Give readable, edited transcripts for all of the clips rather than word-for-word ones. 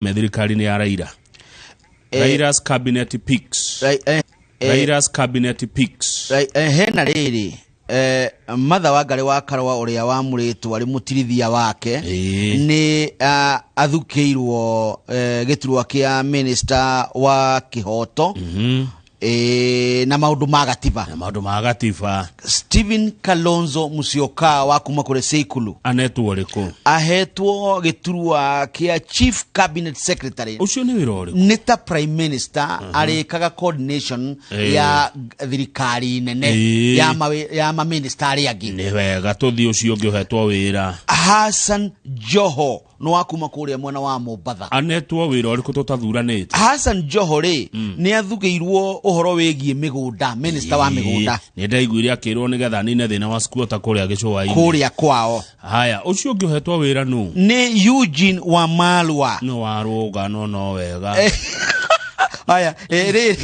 Me thirikari-inĩ ya Raila. Raila's cabinet picks. Raila's cabinet picks. Hena rĩrĩ, Martha Wangari wa Karũa ũrĩa wamũrĩtwo arĩ mũtirithia wake nĩ athukĩirwo gĩturwa kĩa minister wa kĩhoto na maũndũ ma gatiba. Na maũndũ ma gatiba. Stephen Kalonzo Musyoka wa kuma kũrĩ Seikulu anetwo ũrĩkũ? Ahetwo gĩturwa kĩa Chief Cabinet Secretary. Ũcio nĩ wĩra ũrĩkũ? Nĩ ta Prime Minister, arĩkaga coordination ya thirikari nene ya maminista arĩa angĩ. Nĩ wega, tũthiĩ ũcio ũngĩ ũhetwo wĩra. Hassan Joho nĩ wa kuma kũrĩa mwena wa Mombatha. Anetwo wĩra ũrĩkũ tũtathuranĩte? Hassan Joho rĩ, nĩ athugĩirwo ũhoro wĩgiĩ mĩgũnda, minister wa mĩgũnda. Nĩ ndaiguire akĩrwo nĩgetha anine thĩna wa squatter kũrĩa gĩcũa-inĩ. Kũrĩa kwao. Haya, ũcio ũngĩ ũhetwo wĩra nũ? Nĩ Eugene Wamalwa. No warũga, no wega. Haya, rĩrĩ.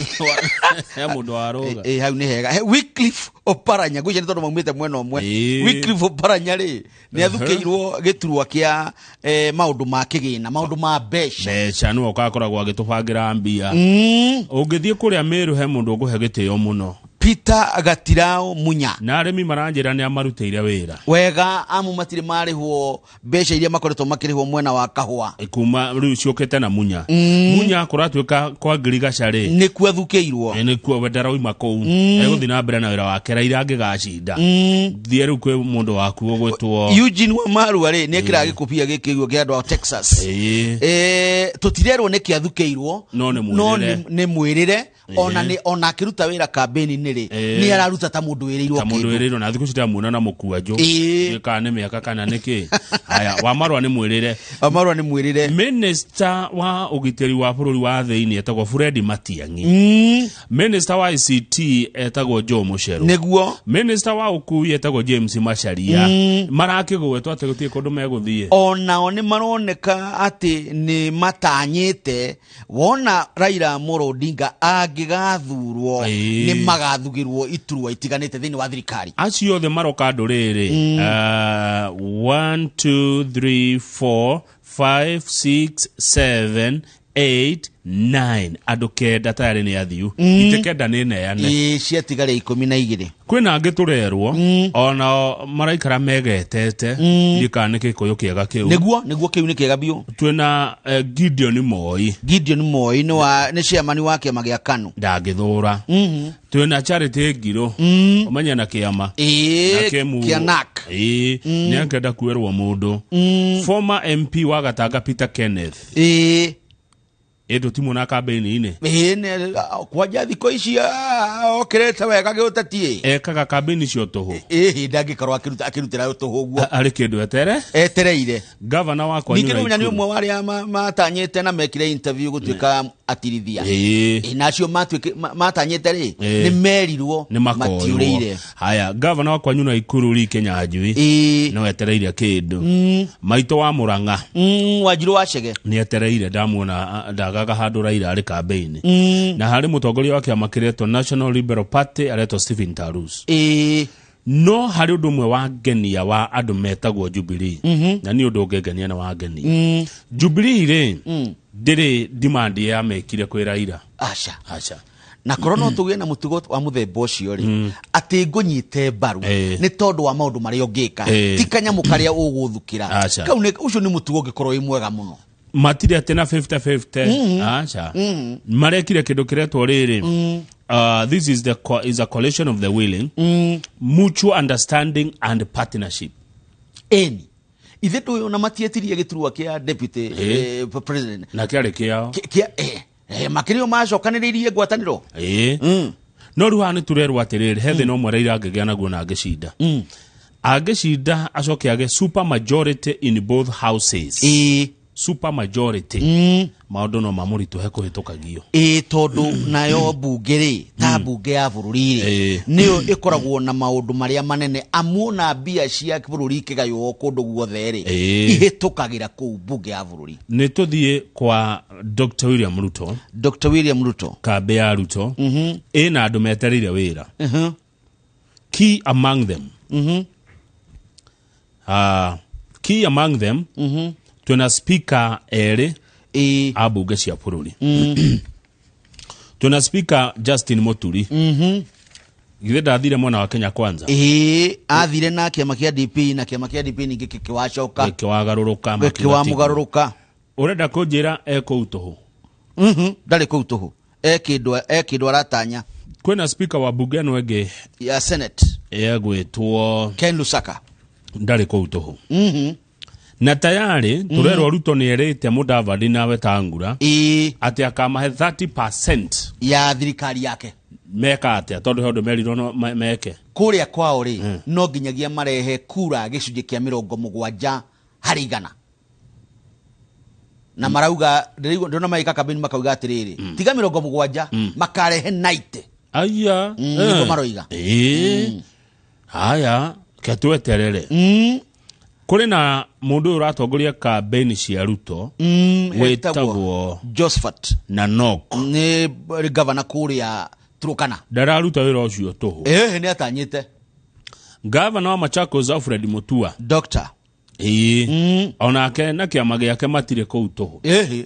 He mũndũ warũga. Hau nĩ hega. Wycliffe Oparanya, ngwĩciria nĩ tondũ maumĩte mwena ũmwe. Wycliffe Oparanya rĩ, nĩ athukĩirwo gĩturwa kĩa maũndũ ma kĩgĩna, maũndũ ma mbeca. Mbeca, nĩwe ũgakoragwo agĩtũbangĩra mbia. Ũngĩthiĩ kũrĩa Mĩrũ, he mũndũ ũkũhe gĩtĩo mũno. Peter Gatirao Munya. Na arĩmi maranjĩra nĩ amarutĩire wĩra wega, amu matirĩ marĩhwo mbeca iria makoretwo makĩrĩhwo mwena wa kahũa. Kuma rĩu ciũkĩte na Munya. Munya kũratuĩka kwa ngirigaca rĩ, nĩkuo athukĩirwo. Nĩkuo we ndarauma kũu, egũthiĩ na mbere na wĩra wake Raila angĩgacinda. Thiĩ rĩu kwĩ mũndũ waku ũgwĩtwo Eugene Wamalwa rĩ, nĩ ekĩraga gĩkũbia gĩkĩ gĩo kĩa andũ a Texas. Tũtirerwo nĩkĩ athukĩirwo, No nĩ no mwĩrĩre. Nĩ mwĩrĩre ona nĩ ona akĩruta wĩra kambĩni-inĩ rĩ, nĩ araruta ta mũndũ wĩrĩirwo ta mũndũ kĩndũ. Wĩrĩirwo na thikũ citamuona na mũkwanjũ. Kana nĩ mĩaka kana nĩ kĩ. Haya, Wamarwa nĩ mwĩrĩre. Wamarua nĩ mwĩrĩre. Minister wa ũgitĩri wa bũrũri wa thĩinĩ etagwo Fred Matiang'i. Minister wa ICT etagwo Joe Mucheru. Minister wa ũkui etagwo James Macharia. Marakĩgwetwo atĩ gũtirĩ kũndũ megũthiĩ. Onao nĩ maroneka atĩ nĩ matanyĩte wona Raila Amolo Odinga angĩgathurwo, nĩ magathugĩrwo iturwa itiganĩte thĩinĩ wa thirikari. Acio othe maroka andũ rĩrĩ, 1 2 3 4 5 6 7 8 9, andũ 9 tayarĩ nĩ athiu, itĩ 9 nĩ neane. Ciatigara 12. Kwĩna angĩ tũrerwo onao maraikara megetete, ndiĩ kana nĩ gĩkũyũ kĩega kĩu. Nĩguo, kĩu nĩ kĩega biũ. Twĩna Gideon Moi. Gideon Moi nĩ chairman wa kĩama gĩa KANU. Ndangĩthũra. Twĩna Charity Ngirũ, ũmenye na kĩama na kĩmu kĩa NAC. Nĩ akenda kuerwo mũndũ. Former MP wa Gatanga Peter Kenneth, ĩ tũtimuona kambĩini-inĩ. Kwanja thikũ ici okĩrĩte wega gĩũteti. Ekaga kambĩini cio tũhũ. Ĩ ndangĩkorwo akĩrutĩra tũhũ ũguo. Arĩ kĩndũ etere etereire. Gavana wakwa. Ningĩ nĩ nĩ ũmwe wa arĩa matanyĩte na mekire interview gũtuĩka atirithia. Na acio matanyĩte rĩ, nĩ merirwo nĩ makoywo matiũrĩire. Haya, gavana wakwa nyuna Ikuru ri Kinyanjui no etereire kĩndũ. Maitũ wa Mũrang'a. Wanjirũ wa Chege. Nĩ etereire, ndamuona ndagaga handũ Raila arĩ kambĩini. Na harĩ mũtongoria wa kĩama kĩretwo National Liberal Party aretwo Stephen Tarus. No harĩ ũndũ ũmwe wangenia wa andũ metagwo Jubilee, na nĩ ũndũ ũngĩngenia na wangenia. Jubilee rĩ, ndĩrĩ demand ya mekire kwĩ Raila. Aca. Aca. Na korwo no tũgĩe na mũtugo wa mũthemba ũcio rĩ, atĩ ngũnyite mbaru nĩ tondũ wa maũndũ marĩa ũngĩka, ti kanyamũ karĩa ũgũthukĩra. Aca. Kau nĩ ũcio nĩ mũtugo ũngĩkorwo wĩ mwega mũno. Matirĩ atĩ na 50-50, aca. Marekire kĩndũ kĩretwo rĩrĩ, this is a coalition of the willing, mutual understanding and partnership. Ĩni ithe ndũĩ ona matietirie gĩturwa kĩa deputy president. Na kĩarĩ kĩao. Kĩa makĩrĩo macokanĩrĩirie ngwatanĩro. No rĩu haha nĩ tũrerwo atĩrĩrĩ, he thĩna ũmwe Raila angĩgĩa naguo na angĩcinda, acoke age super majority in both houses. Super majority, maũndũ no mamũritũhe kũhĩtũkagio. Tondũ nayo mbunge rĩ, ta mbunge ya bũrũri rĩ, nĩyo ĩkoragwo na maũndũ marĩa manene, amu ona mbia cia bũrũri ikĩgaywo kũndũ guothe rĩ, ihĩtũkagĩra kũu mbunge ya bũrũri. Nĩ tũthiĩ kwa Dr William Ruto. Dr William Ruto. Kambĩ ya Ruto ĩna andũ metereire wĩra. Key among them, twĩna speaker erĩ. A mbunge cia bũrũri. Twĩna Speaker Justin Muturi. Githĩ ndathire mwena wa Kenya Kwanza? Ĩĩ, athire na kĩama kĩa DP, na kĩama kĩa DP ningĩ gĩkĩwacoka. Gĩkĩwagarũrũka. Gĩkĩwamũgarũrũka. Ũrenda kũnjĩra e kũu tũhũ? Ndarĩ kũu tũhũ, e kĩndũ, e kĩndũ aratanya. Kwĩna speaker wa mbunge ĩno ĩngĩ ya Senate. Egwĩtwo Ken Lusaka. Ndarĩ kũu tũhũ. Na tayari tũrerwo Ruto nĩ erĩte Mudavadi na Wetangula atĩ akamahe 30% ya thirikari yake. Meka atĩa? Tondũ he ũndũ merirwo no meke. Kũrĩa kwao rĩ, no nginyagia marehe kura gĩcunjĩ kĩa 70%. Na marauga, ndĩrona magĩka campaign makauga atĩrĩrĩ, tiga 70, makarehe 90. Aya. Nĩguo maroiga. Ĩĩ, haya, ke tweterere. Kũrĩ na mũndũ ũyũ ũratongoria campaign cia Ruto wĩtagwo Josephat Nanok. Nĩ gavana kũrĩa Turkana. Ndararuta wĩra ũcio tũhũ. Ĩĩ, nĩ atanyĩte. Gavana wa Machakos Alfred Mutua. Doctor. Ĩĩ, onake na kĩama gĩake matirĩ kũu tũhũ. Ĩhĩ,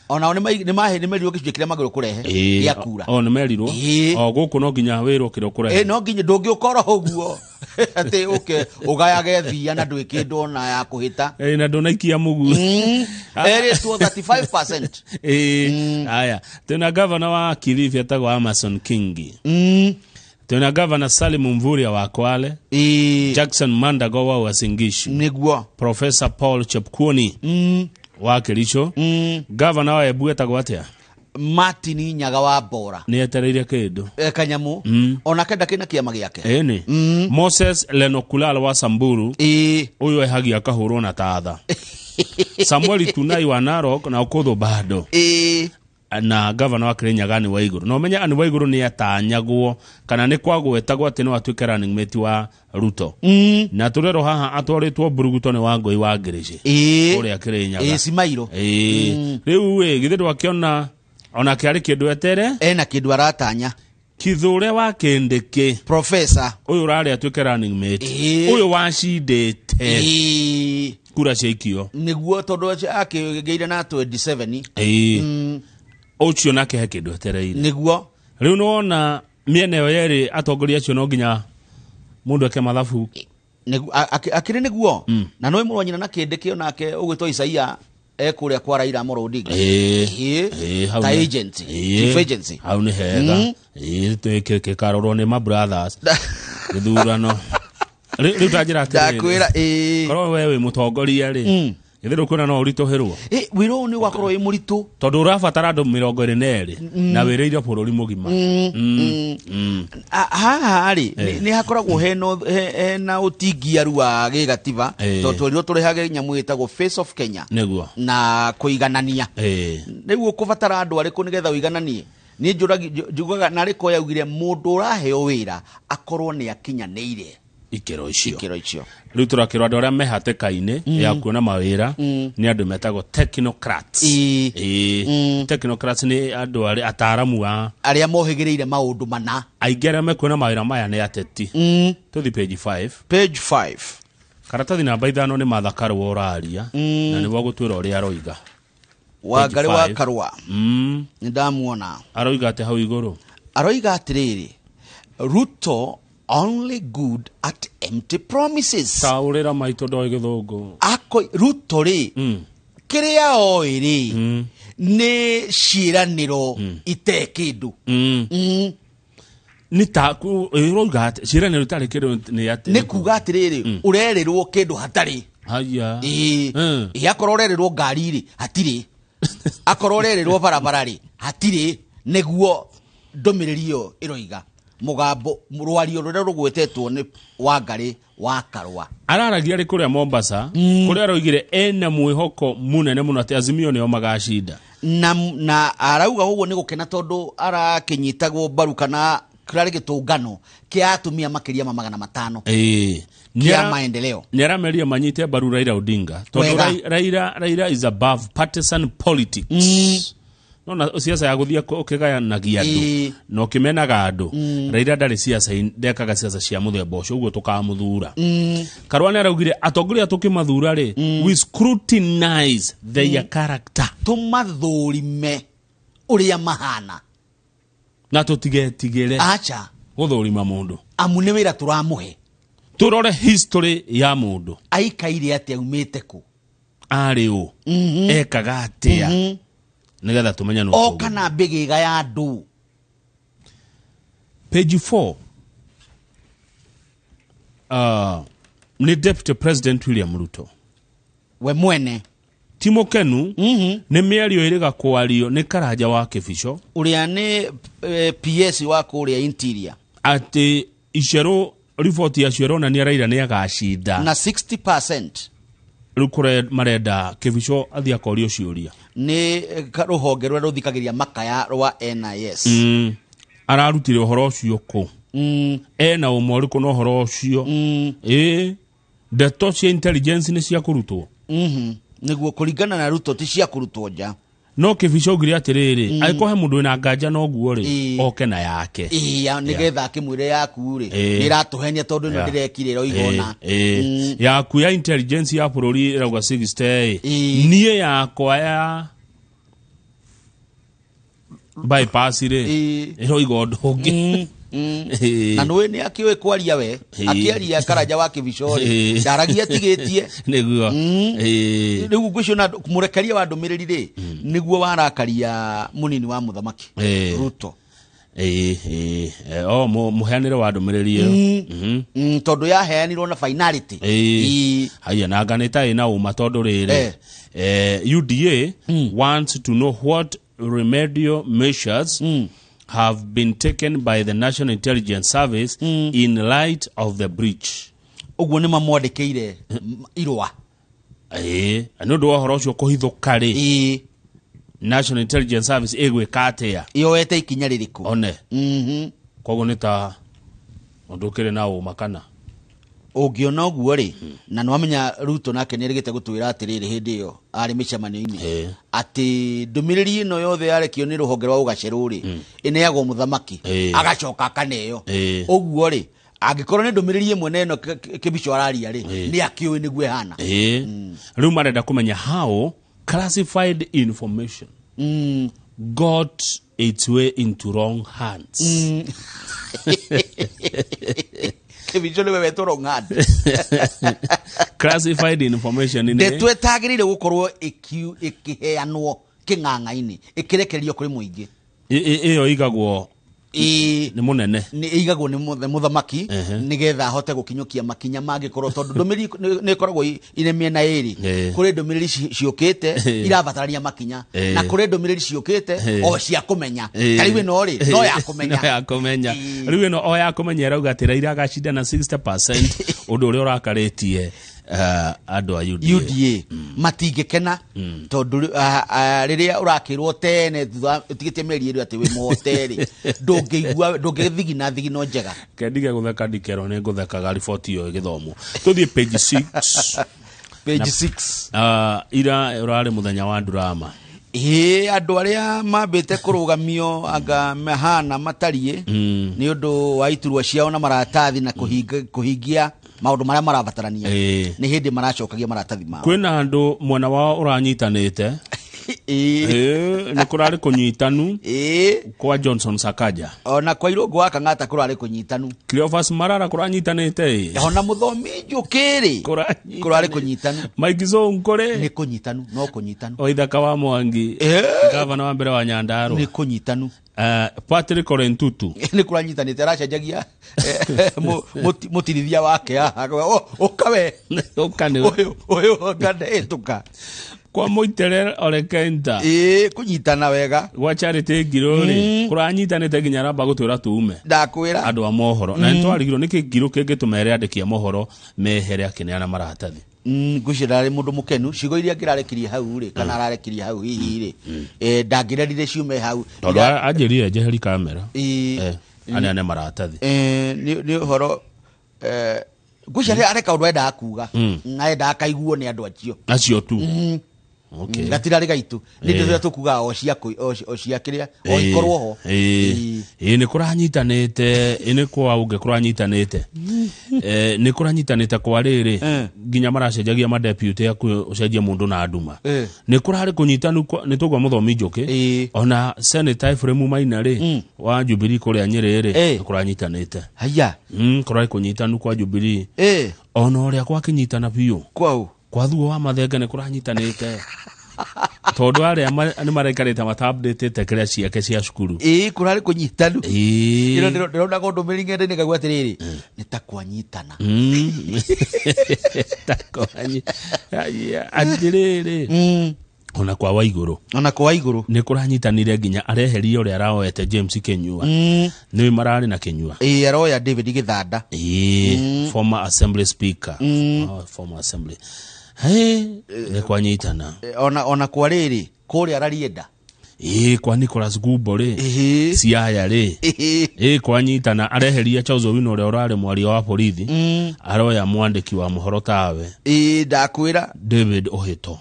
onao nĩ merirwo gĩcunjĩ kĩrĩa magĩrĩirwo kũrehe gĩa kura. O nĩ merirwo. Ĩĩ. O gũkũ no nginya wĩrwo kĩrĩa ũkũrehe. Ĩ, no nginya ndũngĩũka oro ũguo atĩ ũke ũgayage thia na ndwĩ kĩndũ ona ya kũhĩta. Ĩĩ, na ndũnaikia mũgu. Erĩtwo 35%. Ĩĩ, haya, twĩna gavana wa Kilifi etagwo Amason Kingi. Twĩna gavana Salim Mvurya wa Kwale. Jackson Mandago wa Uasin Gishu. Professor Paul Chepkwony wa Kericho. Gavana wa Embu etagwo atĩa? Martin Nyaga wa Bora. Nĩ etereire kĩndũ. E, kanyamu. Onake ndakĩrĩ na kĩama gĩake. Ĩni. Moses Lenokulal wa Samburu. Ũyũ ehagia akahũrwo na tatha. Samuel Tunai wa Narok na Okotho bado. Na gavana wa Kirinyaga nĩ Waiguru. Na ũmenye Anne Waiguru nĩ atanyagwo kana nĩ kwagwetagwo atĩ no atuĩke running mate wa Ruto. Na tũrerwo haha atwarĩtwo mburuguto nĩ Wangũi wa Ngĩrĩcĩ. Kũrĩa Kirinyaga. Ĩĩ, Cimairũ. Ĩĩ. Rĩu ĩ, githĩ ndwakĩona onake arĩ kĩndũ etere? Ena kĩndũ aratanya. Kithure wa Kindiki. Professor. Ũyũ ũrarĩ atuĩke running mate. Ũyũ wacindĩte. Kura ciaikio. Nĩguo, tondũ akĩgĩire na 27. Ĩĩ. Ũcio nake he kĩndũ etereire. Rĩu nĩwona mĩena ĩyo yerĩ atongoria acio no nginya mũndũ eke mathabu. Nĩguo, akĩrĩ nĩguo. Na no mũrũ wa nyina na Kindiki onake ũgwĩtwo Isaia e kũrĩa kwa Raila Amolo Odinga. Ĩĩ. Ĩĩ. Ĩĩ, hau Ta agency. Ĩĩ. Chief agency. Hau nĩ hega. Ĩĩ, gĩkarorwo nĩ ma brothers. Gĩthurano. Rĩu ta njĩra atĩrĩrĩ. Ndakwĩra, ĩĩ. Korwo we wĩ mũtongoria rĩ, githĩ ndũkuona no ũritũhĩrwo? Ĩ, wĩra ũyũ nĩ ũgakorwo wĩ mũritũ. Tondũ ũrabatara andũ 22 na wĩrĩire bũrũri mũgima. Haha rĩ, nĩ hakoragwo hena ũtingiaru wa gĩgatiba, tondũ twerirwo tũrehage nyamũ ĩtagwo Face of Kenya. Na kũiganania. Rĩu ũkũbatara andũ arĩkũ nĩgetha ũigananie? Niĩ njugaga narĩ ko yaugire mũndũ ũraheo wĩra akorwo nĩ akinyanĩire ikĩro icio. Ikĩro icio. Rĩu tũrakĩrwo andũ arĩa me hatĩka-inĩ ya kuona mawĩra nĩ andũ metagwo technocrats. Ĩĩ. Ĩĩ. Technocrats nĩ andũ arĩa ataaramu a arĩa mohĩgĩrĩire maũndũ mana. Aingĩ arĩa mekuona mawĩra maya nĩ ateti. Tũthiĩ page 5. Page 5. Karatathi namba 5 nĩ Martha Karua ũraria, na nĩguo gũtwĩra ũrĩa aroiga. Wangari Page wa five. Karua. Nĩ ndamuona. Aroiga atĩ hau igũrũ? Aroiga atĩrĩrĩ, Ruto only good at empty promises. Taũrĩra maitũ ndoĩ gĩthũngũ. Ako, Ruto rĩ, kĩrĩa oĩ rĩ, nĩ ciĩranĩro ite kĩndũ. Nĩ ta, ku, ĩ, ũroiga atĩ, ciĩranĩro itarĩ kĩndũ nĩ atĩ? Nĩ kuga atĩrĩrĩ, ũrerĩrwo kĩndũ hatarĩ. Haya. Ĩĩ. Ĩĩ, akorwo ũrerĩrwo ngari rĩ, hatirĩ. Akorwo ũrerĩrwo barabara rĩ, hatirĩ. Nĩguo ndũmĩrĩri ĩyo ĩroiga. Mũgambo, rwario rũrĩa rũgwetetwo nĩ Wangari wa Karua. Araragia rĩ kũrĩa Mombasa, kũrĩa aroigire ena mwĩhoko mũnene mũno atĩ Azimio nĩo magacinda. Na arauga ũguo nĩ gũkena tondũ arakĩnyitagwo mbaru kana kĩrarĩ gĩtũngano kĩa atumia makĩria ma 500. Ĩĩ. Kĩa maendeleo. Nĩ arameria manyite mbaru Raila Odinga. Tondũ Wega. Raila is above partisan politics. Nona siasa ya guthia ukigayanagia andu na ukimenaga andu. Raila ndari siasa ndekaga siasa cia muthemba ucio uguo tukamuthura. Karua nĩaraugire atongoria tukimathura ri we scrutinize their character, tumathurime uria mahana na tutigetigire acha guthurima mundu amu ni wira turamuhe. Turore history ya mundu aikaire atia umite ku ari u ekaga atia nigetha tumenye no o kana mbigiga ya andu. Page 4 ni Deputy President William Ruto we mwene ti mukenu ni mĩario ĩrĩga kwario nĩ Karanja wa Kĩbico uria ni PS wa kuria interior ati icero riboti yacio ĩronania Raila nĩ agacinda na 60%. Rĩu kũrĩa marenda Kĩbico athiĩ akorio ciũria nĩ rũhonge rũrĩa rũthikagĩria makaya rwa NIS. Ararutire ũhoro ũcio kũ ena ũma ũrĩkũ na ũhoro ũcio? Ndeto cia intelligence nĩ cia kũrutwo nĩguo kũringana na Ruto ti cia kũrutwo nja. No Kĩbico augire atĩrĩrĩ angĩkorwo he mũndũ wĩna nganja na ũguo rĩ oke na yake nĩgetha akĩmwĩre yaku rĩ nĩ ĩratũhenia tondũ ĩno ndĩrekire ĩroigona yaku ya intelligence ya bũrũri ĩrauga 60 niĩ yakwa ya bypass rĩ ĩroiga ũndũ ũngĩ. Na nĩũĩ nĩ akĩũĩ kwaria we akĩaria Karanja wa Kĩbico rĩ ndaragia atigĩtie nĩguo. Rĩu ngwĩciria na mũrekeria wa ndũmĩrĩri rĩ nĩguo warakaria mũnini wa mũthamaki Ruto. O mũheanĩre wa ndũmĩrĩri ĩyo tondũ yaheanirwo na finality. Haya na anga nĩ ta ĩna ũma tondũ rĩrĩ UDA wants to know what remedial measures have been taken by the National Intelligence Service in light of the breach. Ũguo nĩ mamwandĩkĩire irũa. Nĩ ũndũ wa ũhoro ũcio kũhithũka rĩ National Intelligence Service ĩgwĩka atĩa? Yoete ikinya rĩrĩkũ? One. Koguo nĩ ta ũndũ ũkĩrĩ na ũma kana ũngĩona ũguo rĩ na nĩwamenya Ruto nake nĩerĩgĩte gũtwĩra atĩrĩrĩ hĩndĩ ĩyo arĩ mĩcemanio-inĩ atĩ ndũmĩrĩri ĩno yothe yarekio nĩ rũhonge rwa ũgacerũ rĩ ĩneagwo mũthamaki agacoka akaneo. Ũguo rĩ angĩkorwo nĩ ndũmĩrĩri ĩmwe na ĩno Kĩbico araria rĩ nĩ akĩũĩ nĩguo ĩhana. Rĩu marenda kũmenya how classified information got its way into wrong hands. Kĩbico nĩwe wetwo wrong hand. Classified information nĩ ndeto ĩtagĩrĩire gũkorwo ĩkĩheanwo kĩng'ang'a-inĩ ĩkĩrekererio kũrĩ mũingĩ. Ĩyo ĩigagwo nĩ mũnene, nĩ ĩigagwo nĩ mũthamaki nĩgetha ahote gũkinyũkia makinya mangĩkorwo tondũ ndũmĩrĩri nĩ ĩkoragwo ĩrĩ mĩena ĩrĩ. Kũrĩ ndũmĩrĩri ciũkĩte irabatarania makinya na kũrĩ ndũmĩrĩri ciũkĩte o cia kũmenya. Ta rĩu ĩno rĩ no ya kũmenya. No ya kũmenya. Rĩu ĩno o ya kũmenya ĩrauga atĩ Raila agacinda na 60% ũndũ ũrĩa ũrakarĩtie andũ a UDA matingĩkena tondũ rĩrĩa ũrakĩrwo tene thutha ũtigĩtie mĩeri ĩrĩ atĩ wĩ mũhote rĩ ndũngĩigua ndũngĩthigina thigino njega. Kendige gũtheka ndikerwo nĩ ngũthekaga riboti ĩyo ĩgĩthomwo. Tũthiĩ page 6. Page 6. Ira ũrarĩ mũthenya wa drama. Andũ arĩa mambĩte kũrũgamio anga mahana matariĩ nĩ ũndũ wa iturwa ciao na maratathi na kũhingia maũndũ marĩa marabatarania nĩ hĩndĩ maracokagia maratathi mao. Kwĩna andũ mwena wao ũranyitanĩte. Nĩ kũrarĩ kũnyitanu kwa Johnson Sakaja ona kwa Irũngũ wa Kang'ata kũrarĩ kũnyitanu. Cleophas Marara kũranyitanĩte ona mũthomi Njũkĩ rĩ kũrarĩ kũnyitanu. Mike Sonko rĩ nĩ kũnyitanu no kũnyitanu. Waithaka wa Mwangi gavana wa mbere wa Nyandarua nĩ kũnyitanu. Patrick Ole Ntutu nĩ kũranyitanĩte aracenjagia mũtirithia wake haha ũka we ũyũ anga ndehĩtũka. Kwa Mũitere Ole Kenta kũnyitana wega. Gwa Charity Ngirũ rĩ kũranyitanĩte nginya aramba gũtwĩra tuume ndakwĩra andũ a mohoro. Na nĩtwarigirwo nĩkĩ Ngirũ kĩngĩtũma ere andĩki a mohoro mehere akĩneana maratathi. Ngwĩciria ndarĩ mũndũ mũkenu ciugo iria angĩrarekirie hau rĩ kana ararekirie hau hihi rĩ ndangĩrerire ciume hau tondũ anjĩrire njeheri kamera aneane maratathi. Nĩ ũhoro ngwĩciria areka ũndũ endaga kuga na endaga kaiguo nĩ andũ acio tu. Okay. Gatirarĩ gaitũ nĩ tũrĩa tũkugaga o cia o cia kĩrĩa o ikorwo ho. Ĩĩ, nĩ kũranyitanĩte, ĩ nĩ kwa ũngĩ kũranyitanĩte. Nĩ kũranyitanĩte kwa rĩrĩ nginya maracenjagia madeputy aku ũcenjie mũndũ na nduma. Nĩ kũrarĩ kũnyitanu nĩ tũgwa mũthomi Njũkĩ. Ona Senator Ephraim Maina rĩ wa Jubilee kũrĩa Nyĩrĩ rĩ nĩ kũranyitanĩte. Haya. Kũrarĩ kũnyitanu kwa Jubilee. Ona ũrĩa gwakĩnyitana biũ. Kwau. Kwa thuo wa mathenge nĩ kũranyitanĩte. Tondũ arĩa nĩ maraikarĩte mata-updatĩte kĩrĩa ciake cia cukuru. Ĩĩ, kũrarĩ kũnyitanu. Ndĩrona ndũmĩrĩri ng'enda-inĩ ngaigua atĩrĩrĩ, nĩ ta kwanyitana. Ta atĩrĩrĩ. Ona kwa Waigũrũ. Ona kwa Waigũrũ. Nĩ kũranyitanire nginya areheria ũrĩa araoete James Kinyua. Nĩ mararĩ na Kinyua. Ĩĩ, aroya David Gĩthanda. Ĩĩ, former assembly speaker. Oh, former assembly. Hey, nĩ kwanyitana. Ona kwa rĩrĩ, kũrĩa Rarienda. Ĩĩ, kwa Nicholas Gumbo rĩ. Siaya rĩ. Ĩĩ, kwanyitana areheria Charles Owino ũrĩa ũrarĩ mwaria wa borithi. Aroya mwandĩki wa mohoro tawe. Ĩĩ, ndakwĩra. David Ohito.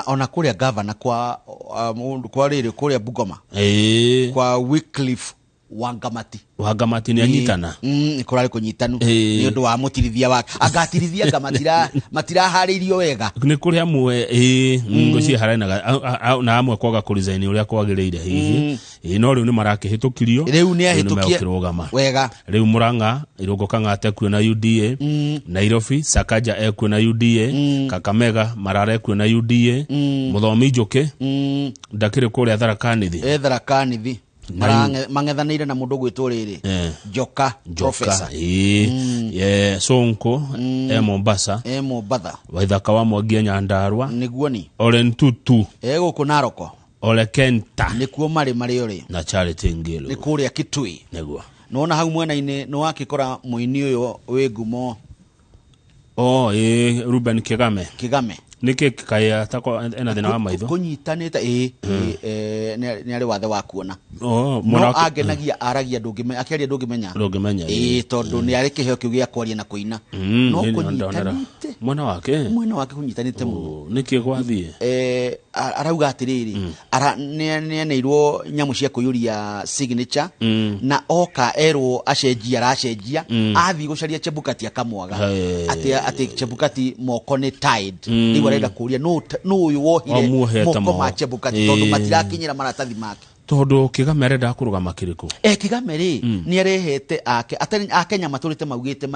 Ona kũrĩa gavana kwa kwa rĩrĩ kũrĩa Bungoma. Kwa Wycliffe Wangamati. Wangamati nĩ anyitana. Kũrarĩ kũnyitanu. Nĩ ũndũ wa mũtirithia wake. Angatirithia anga matiraharĩirio wega. Nĩ kũrĩ amwe, ngwĩciria harĩ na amwe kwaga kũresign ũrĩa kwagĩrĩire hihi. No rĩu nĩ marakĩhĩtũkirio. Rĩu nĩ Rĩu nĩ ahĩtũkie. megũkĩrũgama. Wega. Rĩu Murang'a, Irũngũ Kang'ata ekuo na UDA. Nairobi, Sakaja ekuo na UDA. Kakamega, Marara ekuo na UDA. Mũthomi Njũkĩ, ndakĩrĩ kũrĩa Tharaka Nithi. Tharaka Nithi. Mang'ethanĩire na mũndũ gwĩtwo rĩrĩ. Njoka, Njoka, Professor. Sonko, Mombasa. Mombatha. Waithaka wa Mwangi Nyandarua. Nĩguo ni. Ole Ntutu. Gũkũ Naroko. Ole Kenta. Nĩkuo marĩ marĩ ũrĩ. Na Charity Ngilu. Nĩ kũrĩa Kitui. Nĩguo. Nĩwona hau mwena-inĩ nĩwakĩkora mũini ũyũ wĩ ngumo. Oh, Ruben Kigame. Kigame. Nĩkĩ kaĩ atakwa ena thĩna wa maitho? Kũnyitanĩte, nĩ arĩ wathe wa kuona. Oh, No mwena wa angenagia, aragia ndũngĩmenya, akĩaria ndũngĩmenya. Ndũngĩmenya, Tondũ nĩ arĩ kĩheo kĩu gĩa kwaria na kũina. No Nĩ ndonera. kũnyitanĩte. Mwena wake? Mwena wake kũnyitanĩte mũno. Oh, nĩkĩ gwathiĩ? Arauga atĩrĩrĩ, nĩ aneirwo nyamũ cia kũiyũria signature, na oka erwo acenjia, aracenjia, athiĩ gũcaria Chebukati akamwaga. Atĩ Chebukati moko nĩ tied. Rĩu arenda kũũria, nũ ũyũ wohire Wamuohete moko ma moko? Chebukati tondũ matirakinyĩra maratathi make. Tondũ Kigame arenda kũrũgama kĩrĩkũ? Kigame rĩ, nĩ arehete ake, atari, Akenya matũrĩte maugĩte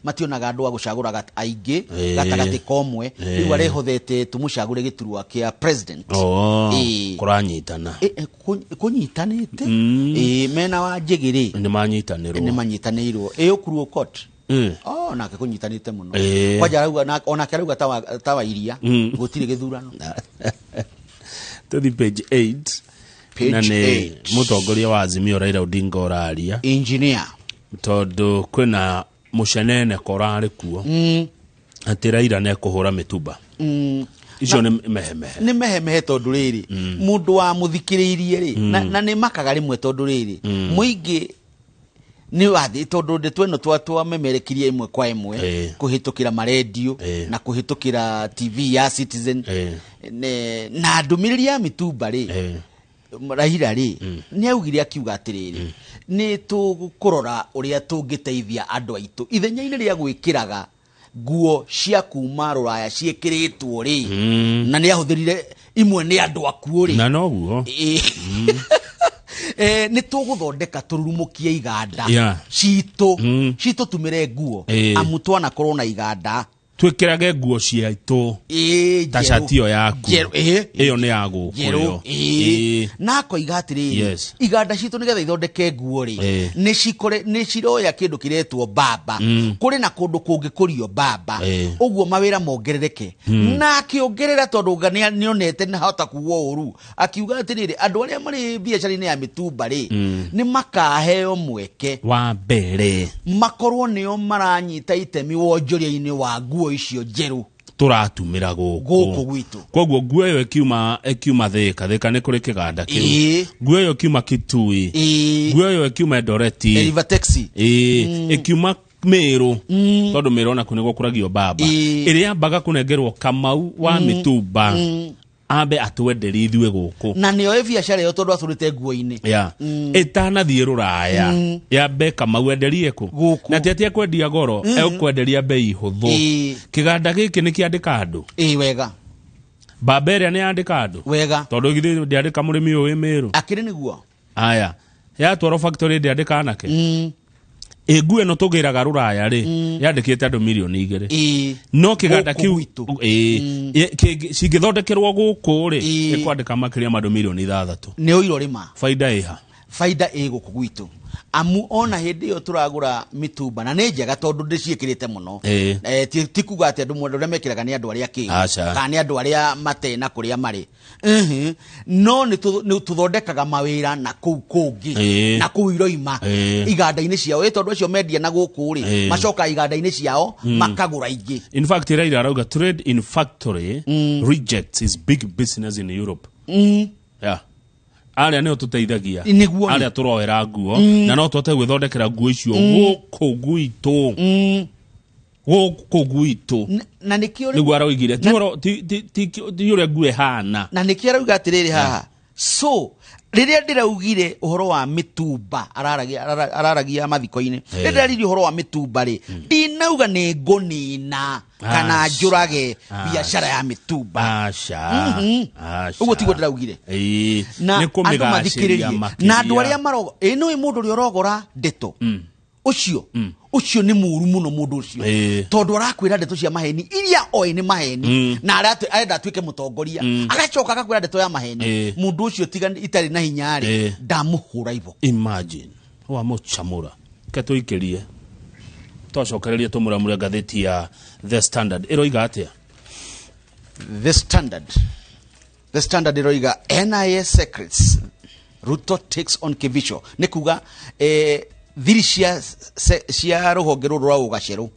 mationaga andũ a gũcagũra aingĩ, gatagatĩ ka ũmwe. Rĩu arehothete tũmũcagũre gĩturwa kĩa president. Oh, kũranyitana. Kũnyitanĩte. Mena wa Njĩgĩ rĩ. Nĩ manyitanĩrwo. Nĩ manyitanĩirwo. Ũkuruo court. Oh, nake kũnyitanĩte mũno. Kwanja arauga, onake arauga ta wa iria, gũtirĩ gĩthurano. Tũthiĩ page 8. Page Na nĩ 8. mũtongoria wa Azimio Raila Odinga ũraria. Engineer. Tondũ kwĩna mũcenene korarĩ kuo. Atĩ Raila nĩ ekũhũra mĩtumba. Icio nĩ mehemehe. Nĩ mehemehe tondũ rĩrĩ, mũndũ wa mũthikĩrĩirie rĩ, na nĩ makaga rĩmwe tondũ rĩrĩ, mũingĩ nĩ wathi tondũ ndeto ĩno twamemerekirie ĩmwe kwa ĩmwe, kũhĩtũkĩra marendio, na kũhĩtũkĩra TV ya Citizen. Na ndũmĩrĩri ya mĩtumba rĩ, Raila rĩ, nĩ augire akiuga atĩrĩrĩ, nĩ tũkũrora ũrĩa tũngĩteithia andũ aitũ ithenya-inĩ rĩa gwĩkĩraga nguo cia kuma rũraya ciĩkĩrĩtwo rĩ, na nĩ ahũthĩrire imwe nĩ andũ akuo rĩ. Na noguo. Nĩ tũgũthondeka tũrurumũkie iganda citũ, citũtumĩre nguo. Amu twanakorwo na iganda. Twĩkĩrage nguo ciaitũ. Ta Njerũ. cati ĩyo yaku. Njerũ, Ĩyo nĩ ya gũkũ Njerũ, ĩyo. Na akoiga atĩrĩrĩ, iganda citũ nĩgetha ithondeke nguo rĩ, nĩ ciroya kĩndũ kĩretwo mbamba. Kũrĩ na kũndũ kũngĩkũrio mbamba. Ũguo mawĩra mongerereke. Na akĩongerera tondũ nga nĩonete nĩ hota kuo ũru. Akiuga atĩrĩrĩ, andũ arĩa marĩ biacara-inĩ ya mĩtumba rĩ, nĩ makaheo mweke. Wa mbere. Makorwo nĩo maranyita itemi wonjoria-inĩ wa nguo icio njerũ. Tũratumĩra gũkũ. Gũkũ gwitũ. Koguo nguo ĩyo ĩkiuma Thĩka, Thĩka nĩ kũrĩ kĩganda kĩu. Nguo ĩyo ĩkiuma Kitui. Nguo ĩyo ĩkiuma Eldoret. River Taxi. Ĩkiuma Mĩrũ, tondũ Mĩrũ onakuo nĩ gũkũragio mbamba, ĩrĩa yambaga kũnengerwo Kamau wa mĩtumba ambe atwenderie ithuĩ gũkũ. Na nĩoĩ biacara ĩyo tondũ acũrĩte nguo-inĩ. Ya ĩtanathiĩ rũraya, yambe Kamau enderie kũ? Gũkũ. Na ti atĩ ekwendia goro, egũkwenderia bei hũthũ. Kĩganda gĩkĩ nĩ kĩandĩka andũ. Ĩĩ, wega. Mbamba ĩrĩa nĩ yandĩka andũ. Tondũ githĩ ndĩandĩka mũrĩmi ũyũ wĩ Mĩrũ? Akĩrĩ nĩguo. Aya, yatwarwo factory ndĩandĩka anake. Ĩ nguo ĩno tũgĩraga rũraya rĩ, yandĩkĩte andũ mirioni 2. No kĩganda Gũkũ kĩu gwitũ. Ĩĩ, cingĩthondekerwo gũkũ rĩ, ĩkwandĩka makĩria ma andũ mirioni 6. Nĩ ũiro rĩma. Baida ĩha? Baida ĩ gũkũ gwitũ, amu ona hĩndĩ ĩyo tũragũra mĩtumba na nĩ njega tondũ ndĩciĩkĩrĩte mũno. Ti kuga atĩ andũ mũndũ ũrĩa mekĩraga nĩ andũ arĩa kĩgu Aca. kana nĩ andũ arĩa matena kũrĩa marĩ. No nĩ tũthondekaga mawĩra na kũu kũngĩ, na kũu iroima iganda-inĩ ciao, ĩ tondũ acio mendia na gũkũ rĩ, macokaga iganda-inĩ ciao makagũra ingĩ. In fact, Raila arauga trade in factory rejects is big business in Europe. Yeah. Arĩa nĩo tũteithagia. Nĩguo nĩ. Arĩa tũroera nguo na no tũhote gwĩthondekera nguo icio gũkũ gwitũ, gũkũ gwitũ. Na nĩkĩo Nĩguo aroigire ti ũhoro- ti- ti- ti ti ũrĩa nguo ĩhana. Na nĩkĩo arauga atĩrĩrĩ haha, so rĩrĩa ndĩraugire ũhoro wa mĩtumba, araragia mathiko-inĩ, rĩrĩa ndĩraririe ũhoro wa mĩtumba rĩ, ndinauga nĩ ngũnina kana njũrage biacara ya mĩtumba. Aca. Aca. Ũguo tiguo ndĩraugire. Na Nĩ andũ kũmĩgacĩria mathikĩrĩrie makĩria. Na andũ arĩa marogo ĩ nĩ mũndũ ũrĩa ũrogora ndeto ũcio, ũcio nĩ mũru mũno mũndũ ũcio, tondũ arakwĩra ndeto cia maheni iria oĩ nĩ maheni, na arenda atuĩke mũtongoria, agacoka agakwĩra ndeto ya maheni. Mũndũ ũcio tiga itarĩ na hinya rĩ, ndamũhũra iboko. Imagine wamũcamũra. Ke tũikĩrie, twacokereria tũmũramũre ngathĩti ya The Standard ĩroiga atĩa? The Standard, The Standard ĩroiga NIS secrets, Ruto takes on Kibicho. Nĩ kuga thiri cia rũhonge rũrũ rwa ũgacerũ,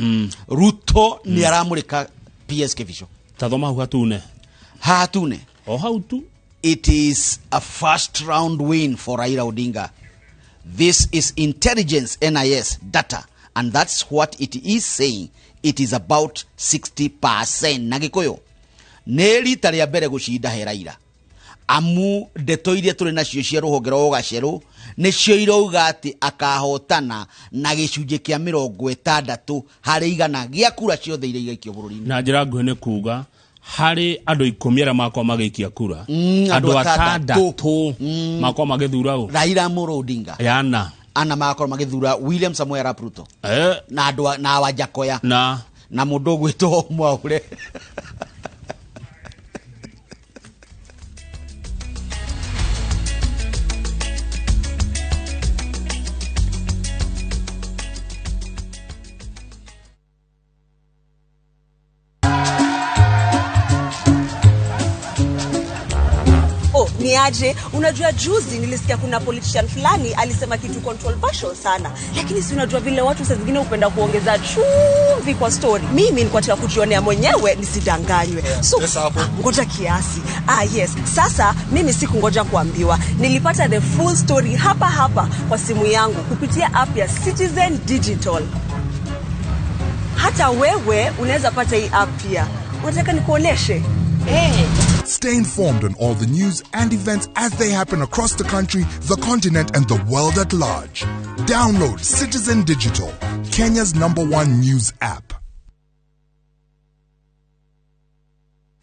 Ruto nĩ aramũrĩka PS Kibicho. Tathoma hau hatune. Haha tune. O hau tu. It is a first round win for Raila Odinga. This is intelligence NIS data, and that's what it is saying. It is about 60%. Na Gĩkũyũ nĩ rita rĩa mbere gũcinda he Raila, amu ndeto iria tũrĩ nacio cia rũhonge rwa ũgacerũ nĩcio irauga atĩ akahotana na gĩcunjĩ kĩa 60% gĩa kura ciothe iria igaikio bũrũri-inĩ. Na njĩra nguhĩ nĩ kuga harĩ andũ 10 arĩa makorwo magĩikia kura, andũ andũ atandatũ. atandatũ makorwo magĩthura ũ? Raila Amolo Odinga. Yana. Ana magakorwo magĩthura William Samoei Arap Ruto na andũ na Wanjakoya na na mũndũ ũgwĩtwo Mwaure. Oh, ni aje? Unajua juzi nilisikia kuna politician fulani alisema kitu controversial sana, lakini si unajua vile watu saa zingine hupenda kuongeza chumvi kwa story. Mimi nilikuwa nataka kujionea mwenyewe nisidanganywe. So, Pesa hapo. ah, ngoja kiasi. Ah, yes. Sasa mimi sikungoja kuambiwa, nilipata the full story hapa hapa kwa simu yangu kupitia app ya Citizen Digital. Hata wewe unaweza pata hii app pia. Unataka nikuoneshe? Stay informed on all the news and events as they happen across the country, the continent, and the world at large. Download Citizen Digital, Kenya's #1 news app.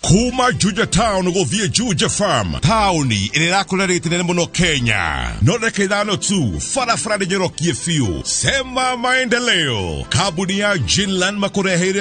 Kuma Juja Town gũthiĩ Juja Farm, taũni ĩrĩa ĩrakũra rĩti nene mũno Kenya. No ndagĩka 5 tu, barabara nĩ nyorokie biũ. Sema maendeleo. Kambuni ya Jinland makũreheire